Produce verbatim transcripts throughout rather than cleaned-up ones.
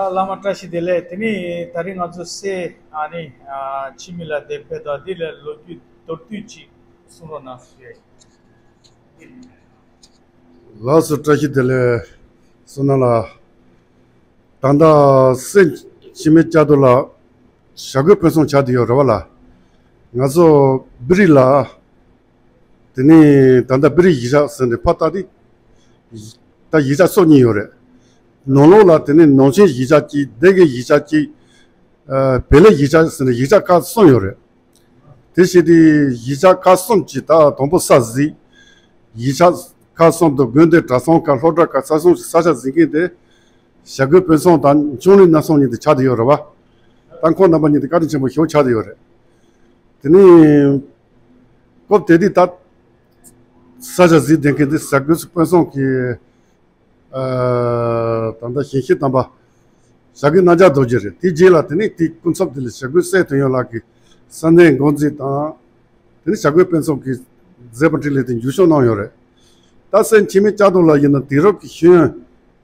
བླ་མ་བཀྲ་ཤིས་བདེ་ལེགས། དེ་ནི་ད་རིང་ང་ཚོ་སྲས་ཨ་ནི་ཨ་འཆི་མེད་ལགས་དེ་ཕེབས་དང་འདི་ལ་ལོ་རྒྱུས་མདོར་བསྡུས་ཅིག་གསུང་རོགས་གནང་ཞུ་ཡ་ཡིན། ལགས་སོ། བཀྲ་ཤིས་བདེ་ལེགས། བསོད་ནམས་ལགས། ད་ལྟ་སྲས་འཆི་མེད་ལྕགས་རྡོར་ལགས་ཞྭ་སྒོའི་དཔོན་སྲུང་ཆགས་བསྡད་ཡོད་རེད་བ་ལ། ང་ཚོ་བི་རི་ལ། དེ་ནས་ད་ལྟ་བི་རི་གཞིས་ཆགས་ཟེར་ནས་ཕར་ལྟ་དུས། ད་གཞིས་ཆགས་སོ་གཉིས་ཡོད་རེད། ནང་ལོགས་ལ་དེ་ནས་ནང་ཆེན་གཞིས་ཆགས་གཅིག་སྡེ་དགེ་གཞིས་ཆགས་གཅིག་བེ་ལེ་གཞིས་ཆགས་ཟེར་ནས་གཞིས་ཆགས་ཁག་གསུམ་ཡོད་རེད། དེ་བྱས་དུས་གཞིས་ཆགས་ཁག་གསུམ་གྱི་ད་དང་པོ་ས་གཟིགས། གཞིས་ཆགས་ཁག་གསུམ་དུ་དགོན་སྡེ་གྲྭ་ཚང་ཁག་སློབ་གྲྭ་ཁག་ས་གསུམ་གྱི་ས་ཆ་འཛིན་མཁན་དེ། ཞྭ་སྒོའི་དཔོན་སྲུང་དང་འབྱུང་གནས་རྣམ་གསུམ་གཉིས་དེ་ཆགས་བསྡད་ཡོད་རེད་བ། ད་ཁོང་རྣམ་པ་གཉིས་དེ་བཀའ་དྲིན་ཆེན་པོ་ཞེ་པོ་ཆགས་བསྡད་ཡོད་རེད། དེ་ནས་སྐབས་དེ་དུས་ད་ས་ཆ་གཟིགས་བསྡད་མཁན་དེ་ཞྭ་སྒོའི་དཔོན་སྲུང་གི་ཨ་ད་ལྟ་ཞིང་གཤེགས་དམ་པ་ཞྭ་སྒོའི་རྣམ་རྒྱལ་རྡོ་རྗེ་རེད། དེའི་རྗེས་ལ་དེ་ནས་དེའི་སྐུ་ཚབ་དེ་ལ་ཞྭ་སྒོའི་སྲས་དོན་ཡོད་ལགས་ཀྱིས་ས་གནས་འགོ་འཛིན་དང་། དེ་ནས་ཞྭ་སྒོའི་དཔོན་སྲུང་གི་མཛད་པ་འཕྲིན་ལས་དེ་མཇུག་སྐྱོང་གནང་ཡོད་རེད། ད་སྲས་འཆི་མེད་ལྕགས་རྡོར་ལགས་ཡིན་ན་དུས་རབས་ཀྱི་ཤེས་ཡོན་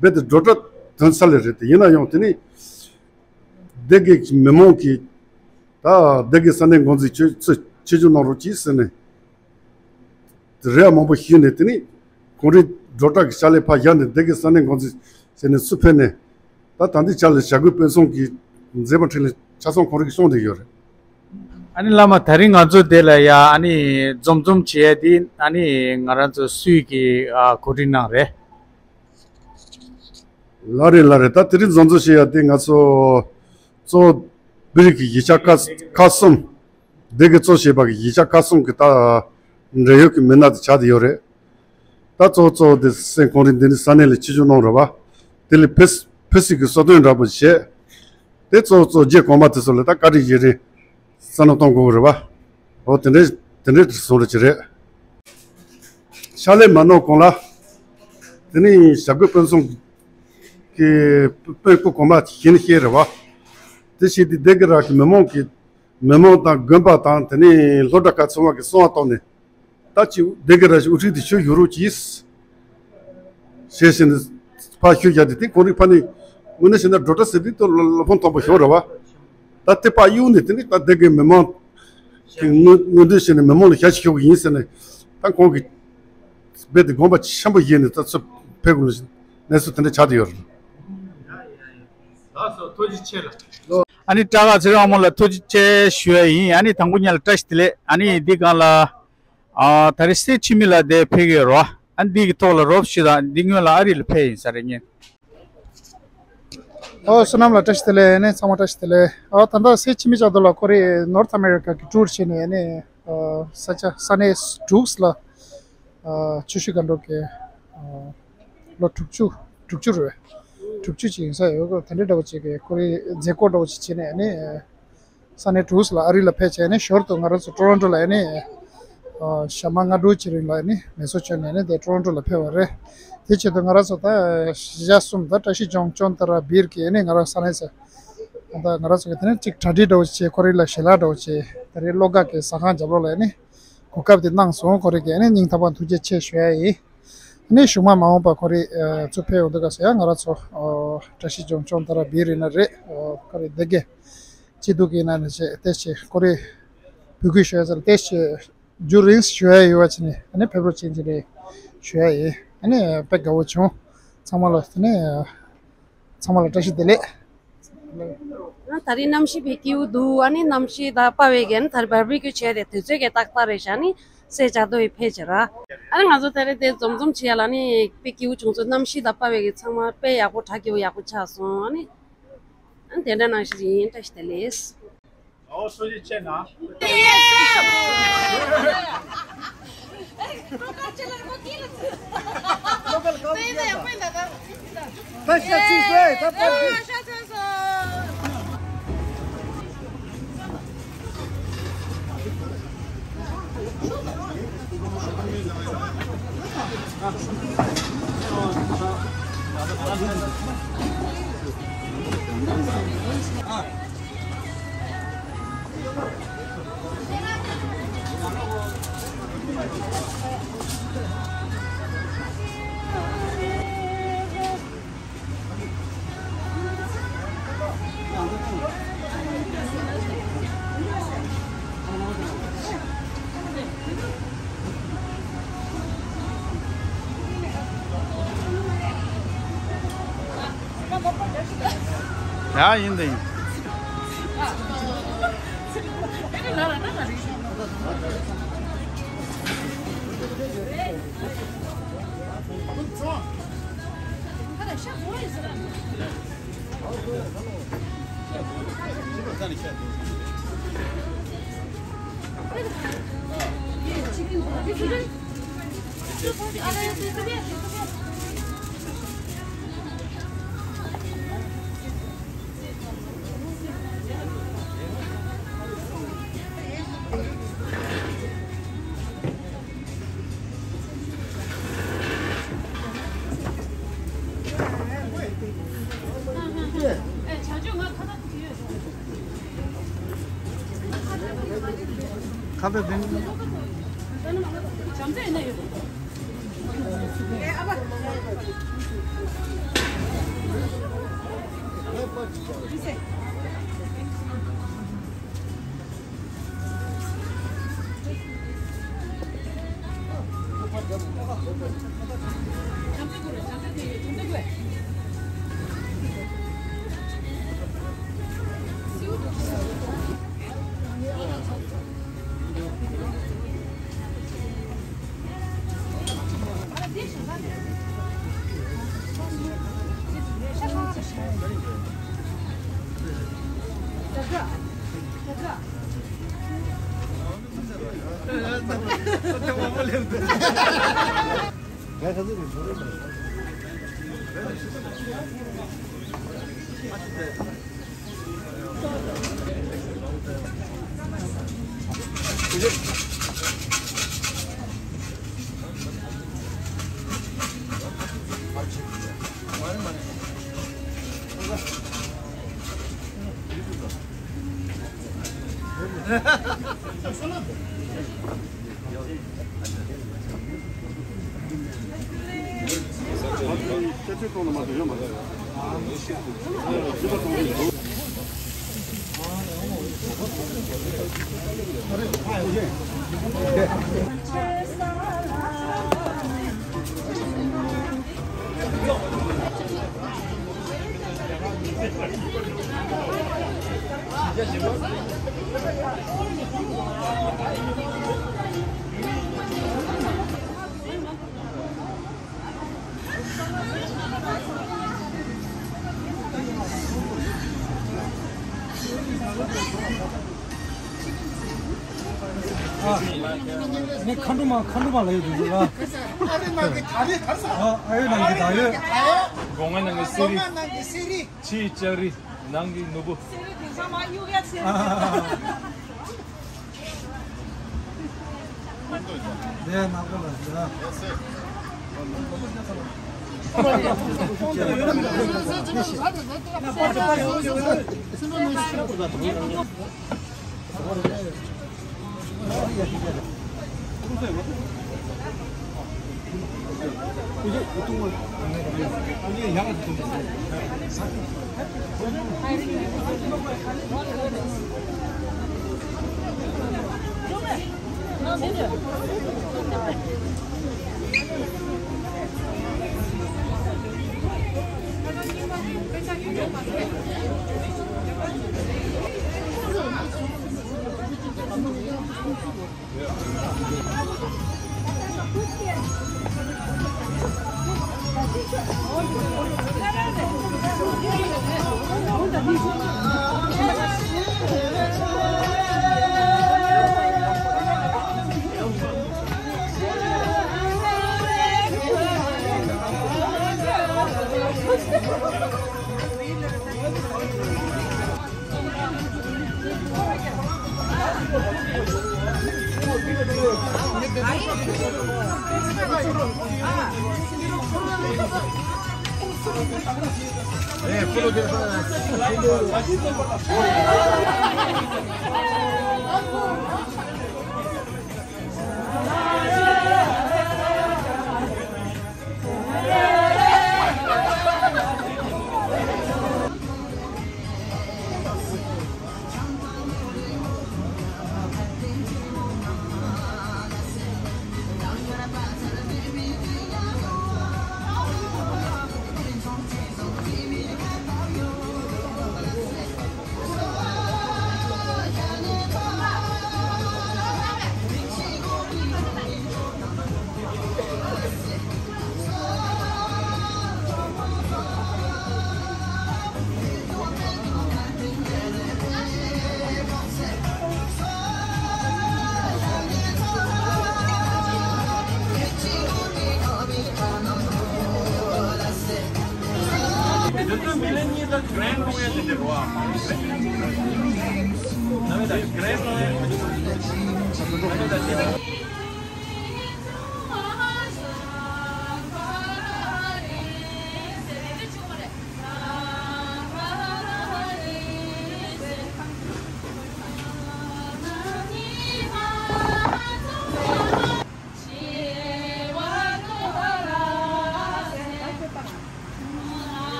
རྦད་དེ་སྒྲོ་བཏགས་ཐོན་ས་ལས་རེད་དེ། ཡིན་ན་ཡང་དེ་ནས་སྡེ་དགེ་གི་མི་མང་གིས་ད་སྡེ་དགེ་ས་གནས་འགོ་འཛིན་ཆེད་ཆེད་ཆེད་འཇུག་གནང་རོགས་གྱིས་ཟེར་ནས་རེ་བ་མང་པོ་ཞུས་ནས། དེ་ནས་གངས་རིའི་སྒྲོ་བཏགས་ཀྱི་ཕྱག་ལས་ཕར་བཞག་ནས་སྡེ་དགེ་ས་གནས་འགོ་འཛིན་བྱས་ནས་ཚུར་ཕེབས་ནས། ད་ད་ལྟའི་ཆ་ལ་ཞྭ་སྒོའི་དཔོན་སྲུང་གི་མཛད་པ་འཕྲིན་ལས་ཆ་ཚང་ཁོང་རང་གིས་སྐྱོང་བསྡད་ཡོད་རེད། ཨ་ནི་བླ་མ་ད་རིང་ང་ཚོ་དེ་ལ་ཡ་ཨ་ནི་འཛོམས་འཛོམས་བྱེད་ཡ་དེ་ཨ་ནི་ང་རང་ཚོ་སུས་ཀྱི་ཨ་གོ་སྒྲིག་གནང་རེད། ལགས་རེད་ལགས་རེད། ད་དེ་རིང་འཛོམས་འཛོམས་བྱེད་ཡ་དེ་ང་ཚོ་གཙོ་བོ་བི་རི་གི་གཞིས་ཆགས་ཁག་ཁག་གསུམ། སྡེ་དགེ་གཙོ་བྱས་པ་གི་གཞིས་ཆགས་ཁག་གསུམ་གྱི་ད་འབྲེལ་ཡོད་ཀྱི་མི་སྣ་དེ་ཆགས་བསྡད་ཡོད་རེད། ད་གཙོ་བོ་གཙོ་བོ་དེ་སྲས་ཁོང་རང་འདི་ནས་ས་གནས་ལ་ཆིབས་བསྒྱུར་གནང་རེད་བ། དེ་ལས་ཕེབས་ཕེབས་སྲིད་ཀྱི་གསོལ་སྟོན་འདྲ་པོ་བྱས། དེ་གཙོ་བོ་གཙོ་བོ་རྗེ་གོང་མ་དེ་ཚོ་ལ་ད་བཀའ་དྲིན་རྗེས་དྲན་བསམ་བློ་གཏོང་དགོས་རེད་བ། འོ་དེ་འདྲའི་དེ་འདྲའི་བཟོ་འདྲ་ཅིག་རེད། ཕྱག་ལས་མ་གནང་གོང་ལ། དེ་ནས་ཞྭ་སྒོའི་དཔོན་སྲུང་གི་དཔོན་སྐུ་གོང་མ་ཞིག་ནི་ཤེས་རེད་བ། དེ་བྱས་དུས་སྡེ་དགེ་ར་གི་མི་མང་གི་མི་མང་དང་དགོན་པ་དང་དེ་ནས་སློབ་གྲྭ་ཁག་ཚང་མ་གི་གསང་བ་བཏང་ནས། ད་ཅིག་སྡེ་དགེ་ར་ཞིག་དབུ་ཁྲིད་དེ་ཞུ་ཡོད་རོགས་གྱིས། ཞེས་ཟེར་ནས་ཕར་ཞུ་བཞག་དེ་དེ་ཁོང་རིགས་ཕ་ནི་དངོས་གནས་བྱས་ན་སྒྲོ་བཏགས་ཟེར་དུས་ཏོ་བློ་ཕམ་ཐོགས་པ་ཞོག་ར་བ། ད་དེ་ཕར་གཡུག་ནས་དེ་ནི་ད་སྡེ་དགེ་མི་མང་གི་ངོས་ངོས་འདུན་བྱས་ནས་མི་མང་ལ་ཞབས་ཕྱི་ཞུ་གི་ཡིན་ཟེར་ནས་ད་ཁོང་གིས་རྦད་དེ་དགོངས་པ་ཆེན་པོ་བཞེས་ནས་ད་ཚུར་ཕེབས་དགོས་ལ་གནས་ཚུལ་དེ་འདྲ་ཆགས་བསྡད་ཡོད་རེད། ལགས་སོ། ཐུགས་རྗེ་ཆེ་ལགས། ཨ་ནི་བཀྲ་ཤིས་ཚེ་རིང་དབང་མོ་ལ་ཐུགས་རྗེ་ཆེ་ཞུ་ཡ་ཡིན། ཨ་ནི་དང་པོ་ཉིད་ལ་བཀྲ་ཤིས་བདེ་ལེགས། ཨ་ནི་འདི་སྒང་ལ། ཨ་ད་རེས་སྲས་འཆི་མེད་ལགས་དེ་ཕེབས་ཀྱི་ཡོད་རེད་བ། ཨ་འདི་གི་ཐོག་ལ་རོབ་ཞུས་དང་། འདི་སྔོན་ལ་ཨ་རི་ལ་ཕེབས་ཡིན་ས་རེད་ཉིན། ཨོ་བསོད་ནམས་ལགས་བཀྲ་ཤིས་བདེ་ལེགས། ཨ་ནི་ཚང་མ་བཀྲ་ཤིས་བདེ་ལེགས། ཨ་ད་ལྟ་སྲས་འཆི་མེད་ལྕགས་རྡོར་ལགས་ཁོ་རེ་ནོར་ཐ་ཨ་མེ་རི་ཀ་གི་ཊུར་བྱས་ནས་ཨ་ནི་ཨ་ས་ཆ་ས་གནས་ཌུག་སི་ལ་ཨ་ཆུ་ཤུར་སྒང་དྲུག་གི་ཨ་ལོ་དྲུག་ཅུ་དྲུག་ཅུ་རེད། དྲུག་ཅུ་ཅིག་ཡིན་ས་ཡོད་གི། དེ་འདྲའི་འདྲ་བོ་ཅིག་གི་ཁོ་རེ་མཛད་སྒོ་འདྲ་བོ་ཅིག་བྱས་ནས་ཨ་ནི། ས་གནས་ཌུག་སི་ལ་ཨ་རི་ལ་ཕེབས་བྱས་ནས་ཞོར་དུ་ང་རང་ཚོ་ཊོ་རོན་ཊོ་ལ་ཨ་ནི་ཨ་ཞག་མ་ལྔ་དྲུག་ཅིག་རིང་ལ་ཨ་ནི་མེ་སོར་བྱོན་ནས་ཨ་ནི་དེ་ཊོ་རོན་ཊོ་ལ་ཕེབས་པ་རེད། དེ་ཆེད་དུ་ང་རང་ཚོ་ད་གཞིས་ཆགས་གསུམ་ད་བཀྲ་ཤིས་ལྗོངས་ལྕགས་རྡོར་བི་རི་གི་ཨ་ནི་ང་རང་ས་གནས་ཚོ་ད་ང་རང་ཚོ་གི་དེ་ནས་གཅིག་གྲ་སྒྲིག་འདྲ་བོ་བྱས། ཁོ་རེ་ལ་ཞལ་ལག་འདྲ་བོ་བྱས། ད་རེས་བློ་དགའ་གི་ཟ་ཁང་རྒྱབ་ལོགས་ལ་ཨ་ནི་གོ་སྐབས་དེ་གནང་སོང་། ཁོ་རེ་གི་ཨ་ནི་སྙིང་ཐག་པ་ཐུགས་རྗེ་ཆེ་ཞུ་ཡ་ཡིན། ཨ་ནི་གཞུག་མ་མ་འོངས་པ་ཁོ་རེ་ཨ་ཚུར་ཕེབས་ཡོང་དུས་སྐབས་སུ་ཡང་ང་རང་ཚོ་ཨ་བཀྲ་ཤིས་ལྗོངས་ལྕགས་རྡོར་བི་རི་ན་རེད། ཨ་ཁོ་རེ་སྡེ་དགེ་སྐྱིད་སྡུག་གི་ནང་ནས་བྱས་ཏེ་བྱས་ཁོ་རེ་འབོད་སྐུལ་ཞུ་ཡ་ཟེར་ཏེ་བྱས་རྒྱུན་རིང་ཞུ་ཡ་ཡོད་པ་བྱས་ནས་ཨ་ནི་ཕེབས་རོགས་བྱེད་ཀྱི་རེད་ཞུ་ཡ་ཡིན། ཨ་ནི་དཔེ་དགའ་བོ་བྱུང་། ཚང་མ་ལ་ཨ་ནི་ཚང་མ་ལ་བཀྲ་ཤིས་བདེ་ལེགས། ཨ་ད་རེས་གནམ་གཤིས་དཔེ་སྐྱིད་པོ་འདུག་ཨ་ནི་གནམ་གཤིས་ད་དཔའ་བའི་གི་ཨ་ནི་ད་རེས་བར་བི་ཀྱུ་བྱས་ཏེ་དུས་ཚོད་ཀྱི་ཏག་ཏག་རེད་ཤག་ཨ་ནི་སྲས་ལྕགས་རྡོར་ཡི་ཕེབས་བྱས་ར། ཨ་ནི་ང་ཚོ་ད་རེས་དེ་འཛོམས་འཛོམས་བྱེད་ཡ་ལ་ཨ་ནི་དཔེ་སྐྱིད་པོ་བྱུང་སོང་། གནམ་གཤིས་ད་དཔའ་བའི་གི་ཚང་མ་དཔེ་ཡག་པོ་དྲ་རྒྱ་པོ་ཡག་པོ་ཆགས་སོང་། ཨ་ནི་ཨ་ནི་དེ་འདྲ་གནང་བཞིན་ཡིན། བཀྲ་ཤིས་བདེ་ལེགས། ཨོ་སོ་ཡི་ཆེ་ན། ཡ་ཡིན་དེ་ཡིན། ཁ་བརྡ་དེ། ནི་མཁའ་འགྲོ་མ་མཁའ་འགྲོ་མ་ལ་ཡོད་འདུག་ལ། ཨ་རི་ནང་གི་ད་ཡོད། ཨ་ཡོད་ནང་གི་ད་ཡོད། སྒོ་ང་ནང་གི་སེ་རི། ཕྱིའི་ལྕགས་རི། ནང་གི་ནོར་བུ། སེ་རི་དེང་སང་མ་གཡུག་ཡ་ཆེ། དེ་ནག་པོ་ལ་ཟེར།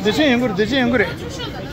བདེ་ཆེན་ཡོང་གི་རེད། བདེ་ཆེན་ཡོང་གི་རེད། བདེ་ཆེན།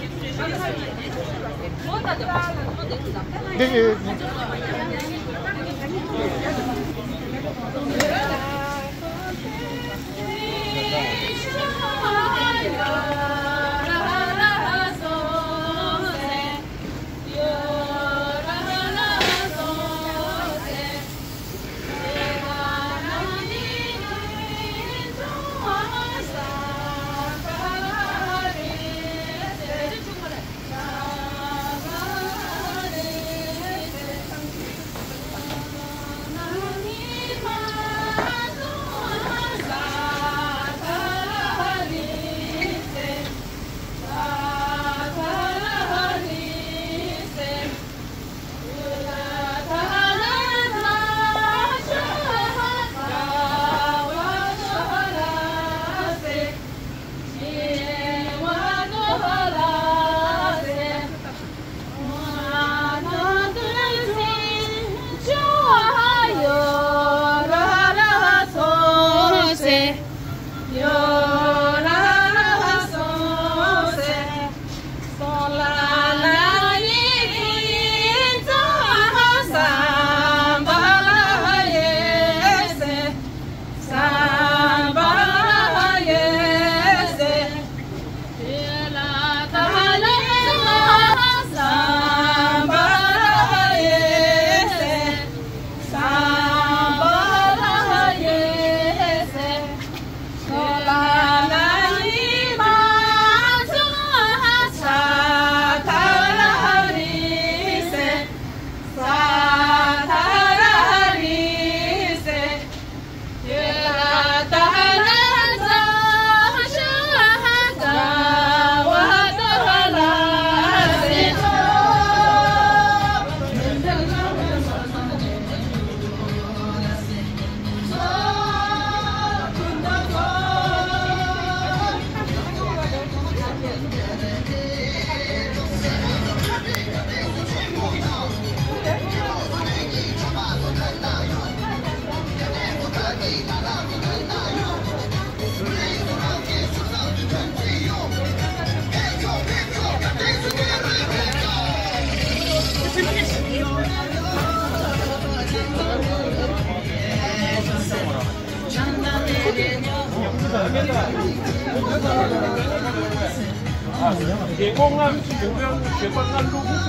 རྒྱལ་སྒོ་ལྔ་བཞེངས་པའི་བཞེངས་པ་ལྔ་བླུགས།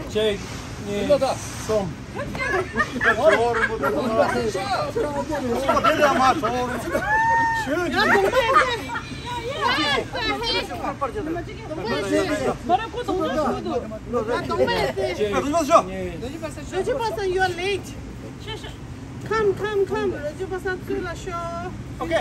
གཅིག་གཉིས་གསུམ། Raju Pasang, you are late. Come, come, come. Raju Pasang, ཚུར་ལ་ཤོག